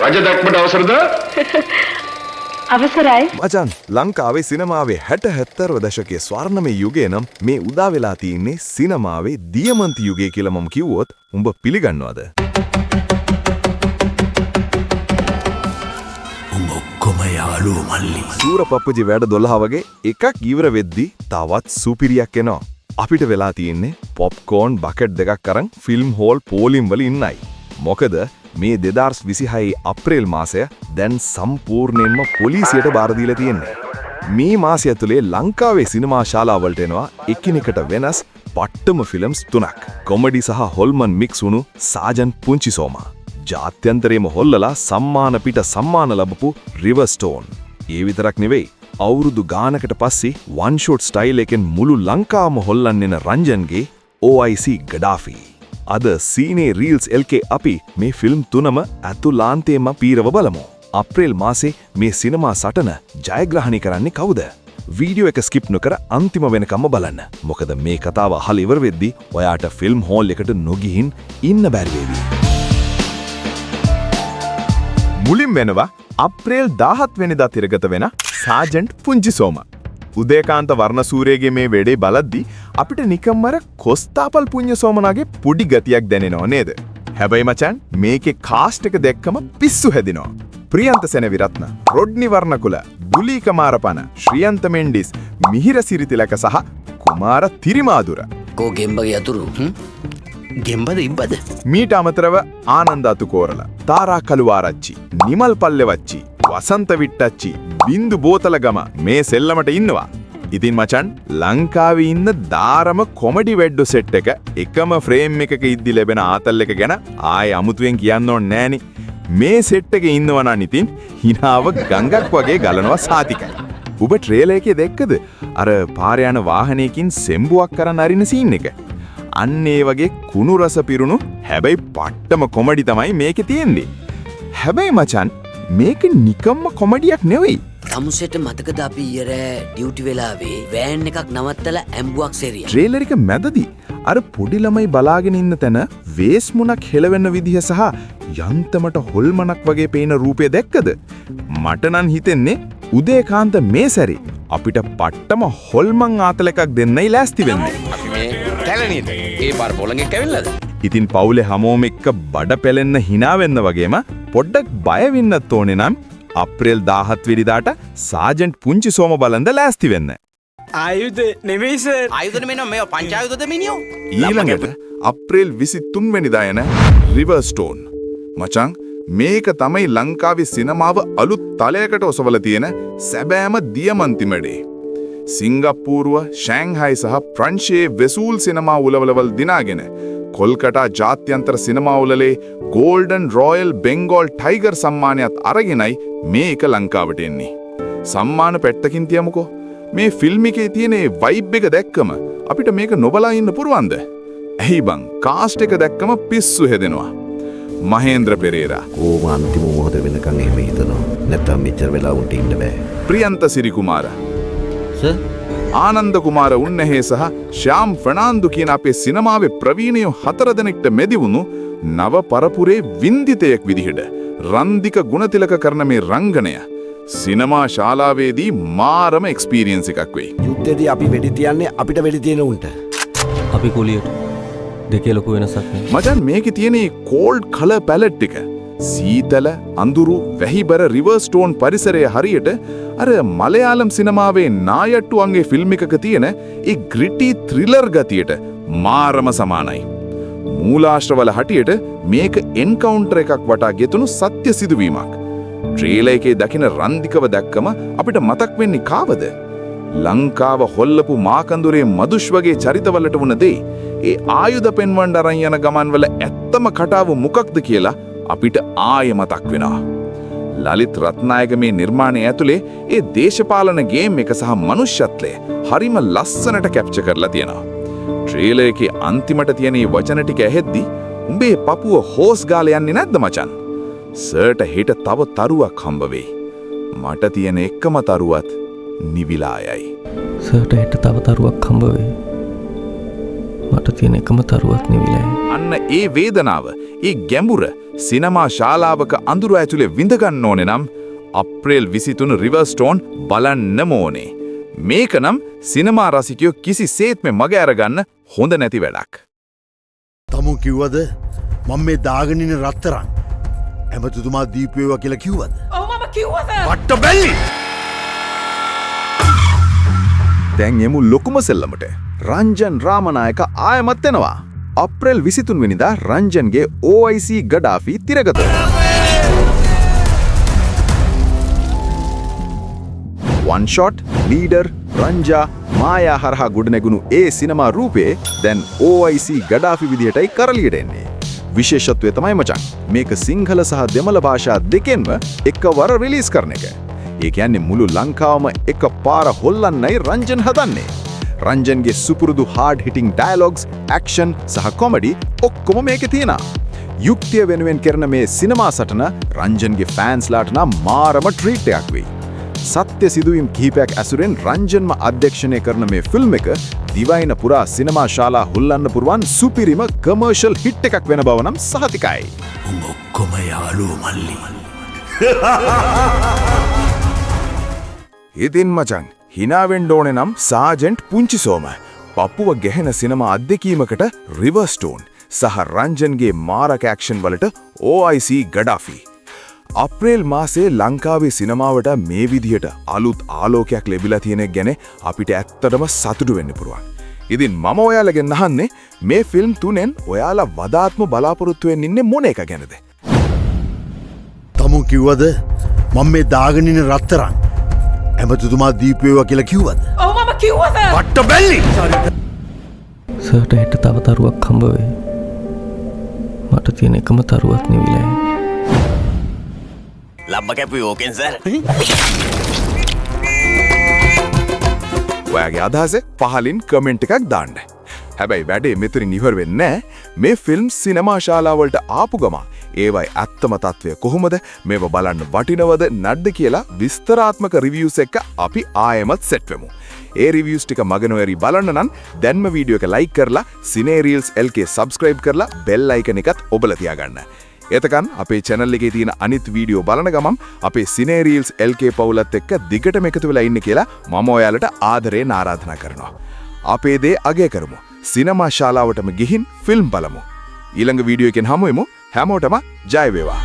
රජ දැක්මට අවසරද? අවසරයි. මචන්, ලංකාවේ සිනමාවේ 60 70 දශකයේ ස්වර්ණමය යුගය නම් මේ උදා වෙලා තියෙන්නේ සිනමාවේ දියමන්ති යුගය කියලා මම කිව්වොත් උඹ පිළිගන්නවද? උඹ ඔක්කොම යාළුවෝ මල්ලි. සූර පප්පජි වැඩ 12 වගේ එකක් ඉවර වෙද්දි තවත් සුපිරියක් එනවා. අපිට වෙලා තියෙන්නේ පොප්කෝන් බකට් දෙකක් අරන් ෆිල්ම් හෝල් පෝලිම් වල ඉන්නයි. මොකද මේ 2026 අප්‍රේල් මාසය දැන් සම්පූර්ණයෙන්ම පොලිසියට බාර දීලා තියෙන්නේ. මේ මාසය ඇතුලේ ලංකාවේ සිනමා ශාලාවලට එනවා එකිනෙකට වෙනස් පට්ටම ෆිල්ම්ස් තුනක්. කොමඩි සහ හොල්මන් මික්ස් වුණු සාජන් පුංචි සෝමා. ජාත්‍යන්තරයේම හොල්ලලා සම්මාන පිට සම්මාන ලැබපු රිවර් ස්ටෝන්. ඒ විතරක් නෙවෙයි, අවුරුදු ගානකට පස්සේ වන් ෂොට් ස්ටයිල් එකෙන් මුළු ලංකාවම හොල්ලන්න එන රංජන්ගේ OIC Gaddafi. අද සීනේ රීල්ස් LK අපි මේ ෆිල්ම් තුනම ඇතුළාන්තයෙන්ම පීරව බලමු. අප්‍රේල් මාසේ මේ සිනමා සටන ජයග්‍රහණය කරන්නේ කවුද? වීඩියෝ එක ස්කිප් නොකර අන්තිම වෙනකම්ම බලන්න. මොකද මේ කතාව අහලා ඉවර වෙද්දි ඔයාට ෆිල්ම් හෝල් එකට නොගිහින් ඉන්න බැරි වේවි. මුලින් වෙනවා අප්‍රේල් 17 වෙනිදා තිරගත වෙන සාජන්ට් පුංචි සෝම. උදයකාන්ත වර්ණසූරියගේ මේ වැඩේ බලද්දි අපිට නිකම්ම අර කොස්තාපල් පුඤ්ඤ සෝමනාගේ පොඩි ගතියක් දැනෙනව නේද? හැබැයි මචං, මේකේ කාස්ට් එක දැක්කම පිස්සු හැදෙනවා. ප්‍රියන්ත සෙනවිරත්න, රොඩ්නි වර්ණකුල, දුලීක මාරපන, ශ්‍රියන්ත මෙන්ඩිස්, මිහිර සිරිතිලක සහ කුමාර තිරිමාදුර. කෝ ගෙම්බගේ යතුරු ගෙම්බද ඉබ්බද? මීට අමතරව ආනන්ද අතුකෝරල, තාරා කළුආරච්චි, නිමල් පල්ලෙවච්චි, වසන්ත විට්ටච්චි, බින්දු බෝතලගම මේ සෙල්ලමට ඉන්නවා. ඉතින් මචන්, ලංකාවේ ඉන්න දාරම කොමඩි වෙඩ්ඩෝ සෙට් එක එකම ෆ්‍රේම් එකක ඉද්දි ලැබෙන ආතල් එක ගැන ආයේ අමුතුවෙන් කියන්න ඕනේ නෑනේ. මේ සෙට් එකේ ඉන්නවා නම් ඉතින් හිනාව ගඟක් වගේ ගලනවා සාතිකයි. ඔබ ට්‍රේලර් එකේ දැක්කද අර පාර යන වාහනයකින් සෙම්බුවක් කරන් අරින සීන් එක? අන්න ඒ වගේ කුණු රස පිරුණු හැබැයි පට්ටම කොමඩි තමයි මේකේ තියෙන්නේ. හැබැයි මචන්, මේක නිකම්ම කොමඩියක් නෙවෙයි. තමුසෙට මතකද අපි ඊයේ රෑ ඩියුටි වෙලාවේ වෑන් එකක් නවත්තලා ඇම්බුවක් සෙරියා? ට්‍රේලර් එක මැදදී අර පොඩි ළමයි බලාගෙන ඉන්න තැන වේස් මුණක් හෙලවෙන විදිහ සහ යන්තමට හොල්මනක් වගේ පේන රූපය දැක්කද? මට නම් හිතෙන්නේ උදේකාන්ත මේ සැරේ අපිට පට්ටම හොල්මන් ආතල් එකක් දෙන්නයි ලෑස්ති වෙන්නේ. අපි මේ කැලණියට ඒ පාර පොළඟෙක් ඇවිල්ලාද? ඉතින් පවුලේ හැමෝම එක්ක බඩ පෙලෙන්න හිනා වෙන්න වගේම පොඩ්ඩක් බය වෙන්නත් ඕනේ නම් අප්‍රේල් 17 වෙනිදාට සාජන්ට් පුංචි සෝම බලන්න ලෑස්ති වෙන්න. ආයුධ නෙමෙයි සර්. ආයුධ නෙමෙයි නෝ, මේවා පංචායුධද මිනිහෝ? ඊළඟට අප්‍රේල් 23 වෙනිදා එන රිවර් ස්ටෝන්. මචං, මේක තමයි ලංකාවේ සිනමාව අලුත් තලයකට ඔසවලා තියෙන සැබෑම දියමන්ති මැඩේ. සිංගප්පූරුව, ෂැංහයි සහ ප්‍රංශයේ වෙසූල් සිනමා උළෙලවල් දිනාගෙන කොල්කටා ජාත්‍යන්තර සිනමා උළෙලේ ගෝල්ඩන් රොයල් බෙන්ගෝල් ටයිගර් සම්මානයත් අරගෙනයි මේක ලංකාවට එන්නේ. සම්මාන පැත්තකින් තියමුකෝ. මේ ෆිල්ම් එකේ තියෙන ඒ වයිබ් එක දැක්කම අපිට මේක නොබලා ඉන්න පුළුවන්ද? ඇයි බං, කාස්ට් එක දැක්කම පිස්සු හැදෙනවා. මහේන්ද්‍ර පෙරේරා, කෝම අන්තිම මොහොත වෙනකන් එහෙම හිතනවා. නැත්තම් මෙච්චර වෙලා උන්ට ඉන්න බෑ. ප්‍රියන්ත සිරිකුමාර, සර්. ආනන්ද කුමාර උන්නහේ සහ ශ්‍යාම් ෆර්නාන්දු කියන අපේ සිනමාවේ ප්‍රවීණයෝ හතර දෙනෙක්ට මැදි වුණු නව පරපුරේ වින්දිතයෙක් විදිහට රන්දික ගුණතිලක කරන මේ රංගනය සිනමා ශාලාවේදී මාරම එක්ස්පීරියන්ස් එකක් වෙයි. යුද්ධෙදී අපි වෙඩි තියන්නේ අපිට වෙඩි තියෙන උන්ට. අපි කුලියට දෙකේ ලොකු වෙනසක් නෑ. මචන්, මේකේ තියෙන මේ කෝල්ඩ් කලර් පැලට් එක, සීතල අඳුරු වැහිබර රිවර් ස්ටෝන් පරිසරය හරියට අර මලයාලම් සිනමාවේ නායට්ටුවන්ගේ ෆිල්ම් එකක තියෙන ඒ ග්‍රිටි ත්‍රිලර් ගතියට මාරම සමානයි. මූලාශ්‍රවල හටියට මේක එන්කවුන්ටර් එකක් වටා ගෙතුණු සත්‍ය සිදුවීමක්. ට්‍රේලර් එකේ දකින රන්දිකව දැක්කම අපිට මතක් වෙන්නේ කාවද? ලංකාව හොල්ලපු මාකඳුරේ මදුෂ් වගේ චරිතවලට වුණ දේ, ඒ ආයුධ පෙන්වන්න අරන් යන ගමන්වල ඇත්තම කතාව මොකක්ද කියලා අපිට ආයෙ මතක් වෙනවා. ලලිත් රත්නායක මේ නිර්මාණය ඇතුලේ ඒ දේශපාලන ගේම් එක සහ මනුෂ්‍යත්වය හරිම ලස්සනට කැප්චර් කරලා තියෙනවා. ට්‍රේලර් එකේ අන්තිමට තියෙන මේ වචන ටික ඇහෙද්දි උඹේ පපුව හෝස් ගාලා යන්නේ නැද්ද මචන්? සර්ට හෙට තව තරුවක් හම්බ වෙයි. මට තියෙන එකම තරුවත් නිවිලා යයි. සර්ට හෙට තව තරුවක් හම්බ වෙයි. මට තියෙන එකම තරුවත් නිවිලා. අන්න ඒ වේදනාව, ඒ ගැඹුර සිනමා ශාලාවක අඳුර ඇතුලේ විඳ ගන්න ඕනේ නම් අප්‍රේල් 23 රිවර් ස්ටෝන් බලන්නම ඕනේ. මේක නම් සිනමා රසිකයෝ කිසිසේත්ම මග අරගන්න හොඳ නැති වැඩක්. තමුන් කිව්වද මම මේ දාගෙන ඉන්න රත්තරන් ඇමතිතුමා දීපු ඒවා කියලා කිව්වද? ඔව්, මම කිව්වා සර්. පට්ට බැල්ලි. දැන් එමු ලොකුම සෙල්ලමට. රංජන් රාමනායක ආයමත් එනවා. අප්‍රේල් 23 වෙනිදා රංජන්ගේ OIC Gaddafi තිරගත වෙනවා. වන් ෂොට්, ලීඩර්, රංජා, මායා හරහා ගොඩනැගුණු ඒ සිනමා රූපේ දැන් OIC Gaddafi විදිහටයි කරලියට එන්නේ. විශේෂත්වය තමයි මචං, මේක සිංහල සහ දෙමළ භාෂා දෙකෙන්ම එකවර රිලීස් කරන එක. ඒ කියන්නේ මුළු ලංකාවම එක පාර හොල්ලන්නයි රංජන් හදන්නේ. රංජන්ගේ සුපුරුදු හાર્ඩ් හිටිං ඩයලොග්ස්, ඇක්ෂන් සහ කොමඩි ඔක්කොම මේකේ තියෙනවා. යුක්තිය වෙනුවෙන් කරන මේ සිනමා සටන රංජන්ගේ ෆෑන්ස්ලාට නම් මාරම ට්‍රීට් එකක් වෙයි. සත්‍ය සිදුවීම් කිහිපයක් ඇසුරෙන් රංජන්ම අධ්‍යක්ෂණය කරන මේ ෆිල්ම් එක දිවයින පුරා සිනමා ශාලා හුල්ලන්න පුරුවන් සුපිරිම කමර්ෂල් හිට් එකක් වෙන බව නම් සහතිකයි. උඹ ඔක්කොම යාළුවෝ මල්ලි. ඉතින් මචං, හිනා වෙන්න ඕනේ නම් සාජන්ට් පුංචි සෝම පපුව ගැහෙන සිනමා අත්දැකීමකට රිවර් ස්ටෝන් සහ රංජන්ගේ මාරක ඇක්ෂන් වලට OIC Gaddafi. අප්‍රේල් මාසේ ලංකාවේ සිනමාවට මේ විදිහට අලුත් ආලෝකයක් ලැබිලා තියෙන එක ගැන අපිට ඇත්තටම සතුටු වෙන්න පුළුවන්. ඉතින් මම ඔයාලගෙන් අහන්නේ, මේ ෆිල්ම් තුනෙන් ඔයාලා වඩාත්ම බලාපොරොත්තු වෙන්න ඉන්නේ මොන එක ගැනද? තමුන් කිව්වද මම මේ දාගෙන ඉන්න රත්තරන් ඇමතිතුමා දීපු ඒවා කියලා කිව්වද? ඔව්, මම කිව්වා සර්. පට්ට බැල්ලි. සර්ට හෙට තව තරුවක් හම්බ වෙයි. මට තියෙන එකම තරුවත් නිවිලා. ලම්බ කැපුවේ ඕකෙන් සර්. ඔයාගේ අදහස පහලින් කමෙන්ට් එකක් දාන්න. හැබැයි වැඩේ මෙතනින් ඉවර වෙන්නේ නෑ. මේ ෆිල්ම් සිනමා ශාලාවලට ආපු ගමන් ඒවයි ඇත්තම තත්ත්වය කොහොමද, මේව බලන්න වටිනවද නැද්ද කියලා විස්තරාත්මක රිවිව්ස් එක්ක අපි ආයෙමත් සෙට් වෙමු. ඒ රිවිව්ස් ටික මග නොඇරී බලන්න නම් දැන්ම වීඩියෝ එක ලයික් කරලා සිනේ රීල්ස් LK subscribe කරලා බෙල් අයිකන් එකත් ඔබලා තියාගන්න. එතකන් අපේ channel එකේ තියෙන අනිත් වීඩියෝ බලන ගමන් අපේ සිනේ රීල්ස් LK පවුලත් එක්ක දිගටම එකතු වෙලා ඉන්න කියලා මම ඔයාලට ආදරයෙන් ආරාධනා කරනවා. අපේ දේ අගය කරමු. සිනමා ශාලාවටම ගිහින් ෆිල්ම් බලමු. ඊළඟ වීඩියෝ එකෙන් හමු වෙමු. හැමෝටම ජය වේවා.